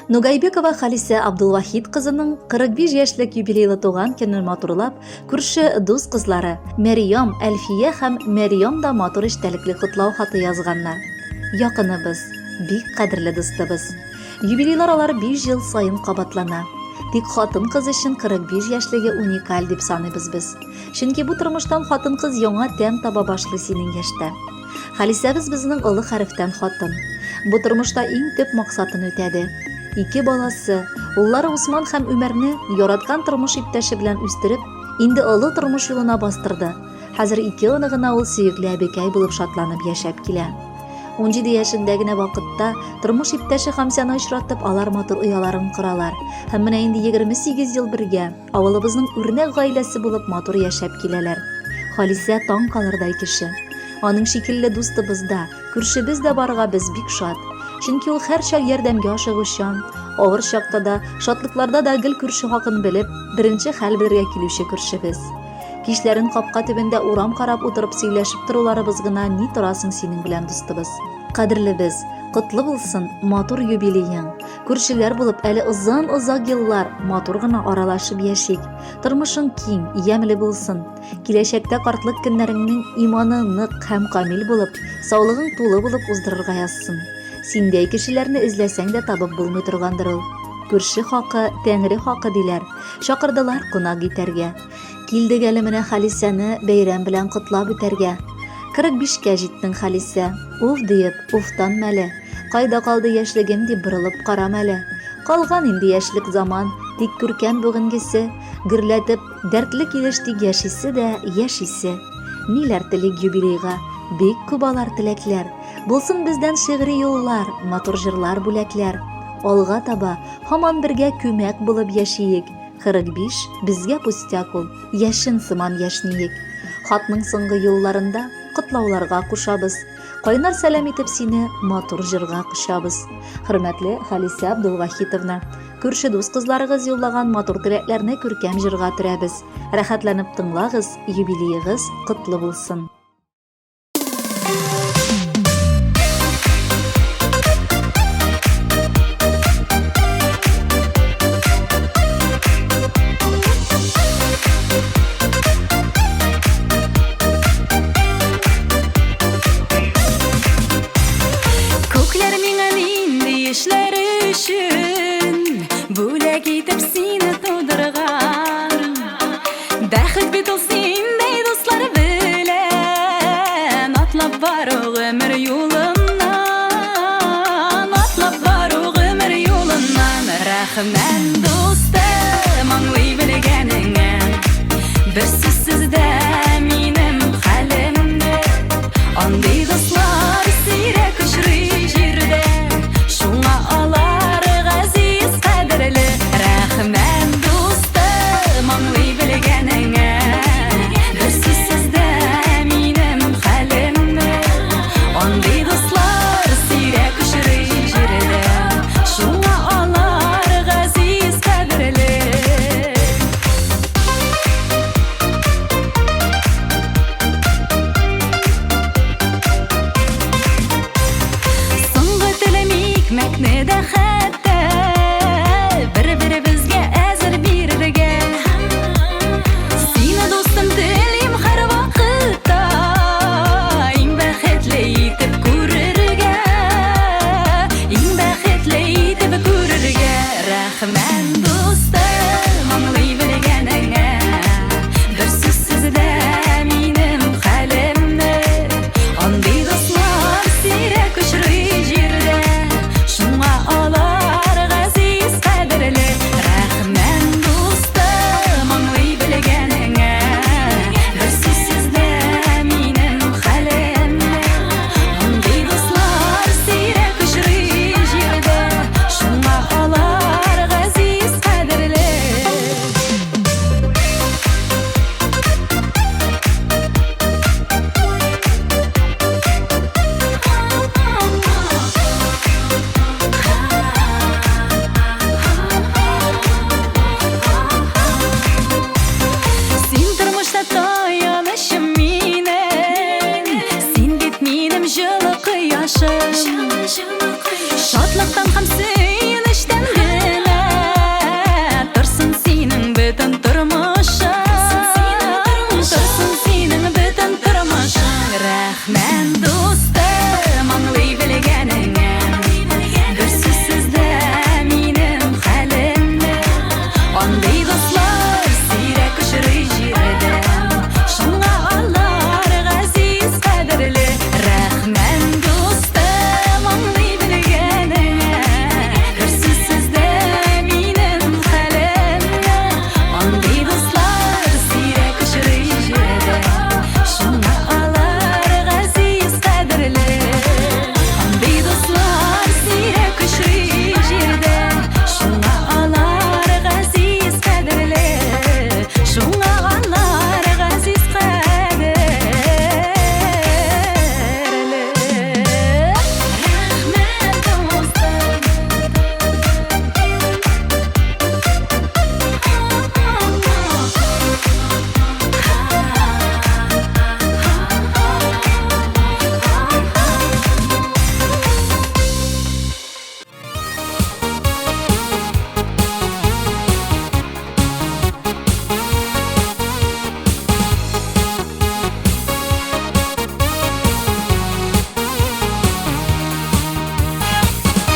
Нугайбекова Халисә Абдулвахит кызының 45 яшьлек юбилейлы туган көнен матурлап, күрше дус кызлары Мәрьям, Әлфия һәм Мәрьям да матур эчтәлекле котлау хаты язганнар. Якыныбыз, бик кадерле дустыбыз. Юбилейлар алар 5 ел саен кабатлана. Тик хатын-кыз өчен 45 яшьлеге уникаль дип саныйбыз без. Чөнки бу тормыштан хатын-кыз яңа тәм таба башлый синең яшьтә. Халисәбез безнең олы хәрефтән хатын. Бу тормышта иң төп максатын үтәде. Ике баласы, уллары Усман һәм Үмәрне яраткан тормыш иптәше белән үстереп, инде олы тормыш юлына бастырды. Хәзер ике оныгына ул сөекле әбекәй булып шатланып яшәп килә. 17 яшендә генә вакытта тормыш иптәше Хамсяны очратып, алар матур ояларын коралар. Һәм менә инде 28 ел бергә. Авылыбызның үрнәк гаиләсе булып матур яшәп киләләр. Халисә таң калырдай кеше. Аның шикелле дустыбыз да, күршебез дә барга без бик шат. Чөнки ул һәрчак ярдәмгә ашыгучан, авыр чакта да, шатлыкларда да гел күрше хакын белеп, беренче хәл белергә килүче күршебез. Кичләрен капка төбендә урам карап утырып сөйләшеп торуларыбыз гына ни торасың синең белән, дустыбыз. Кадерлебез, котлы булсын матур юбилеең. Күршеләр булып әле озын-озак еллар матур гына аралашып яшик. Тормышың киң, ямьле булсын. Киләчәктә картлык көннәреңнең иманы нык һәм камил булып, саулыгың тулы булып уздырырга язсын. Синдәй кешеләрне эзләсәң дә табып булмый торгандыр ул. Күрше хакы, Тәңре хакы диләр. Чакырдылар кунак итәргә. Килдек әле менә Халисәне бәйрәм белән котлап үтәргә. 45-кә җиттең, Халисә. Уф диеп, уфтанма әле. Кайда калды яшьлегем дип борылып карам әле. Калган инде яшьлек заман, тик күркәм бүгенгесе. Гөрләтеп, дәртле килеш тик яшисе дә яшисе. Ниләр телик юбилейга, бик күп алар теләкләр. Булсын бездән шигъри юллар, матур җырлар, бүләкләр. Алга таба, һаман бергә күмәк булып яшиек. 45, безгә пустяк ул, яшен сыман яшьниек. Хатның соңгы юлларында котлауларга кушабыз. Кайнар сәлам итеп сине матур җырга кочабыз. Хөрмәтле Халисә Абдулвахитовна, күрше дус кызларыгыз юллаган матур теләкләрне күркәм җырга төрәбез. Рәхәтләнеп тыңлагыз, юбилеегыз котлы булсын. Күкләр миңа нинди эшләр өчен Бүләк итеп сине тудырган Бәхет бит ул синдәй дуслар белән Атлап бару гомер юлыннан Атлап бару гомер юлыннан Рәхмәт, дустым, аңлый белгәнеңә Бер сүзсез дә минем хәлемне Андый дуслар сирәк очрый җирдә Шуңа алар газиз, кадерле Рәхмәт, дустым, аңлый белгәнеңә Бер сүзсез дә минем хәлемне Андый дуслар сирәк очрый җирдә Шуңа алар газиз, кадерле Соңгы телем икмәкне дә хәтта бер-беребезгә әзер бирергә. Сине, дустым, телим һәрвакытта иң бәхетле итеп күрергә. Иң бәхетле итеп күрергә. Рәхмәт, дустым, аңлый белгәнеңә. Бер сүзсез дә минем хәлемне. Андый дуслар сирәк очрый җирдә. Шуңа алар газиз, кадерле. Рәхмәт, дустым, аңлый белгәнеңә. Бер сүзсез дә минем хәлемне. Андый дуслар сирәк очрый җирдә. Шуңа алар газиз, кадерле. Син тормышта таянычым минем, Син бит минем җылы кояшым. Шатлыктан һәм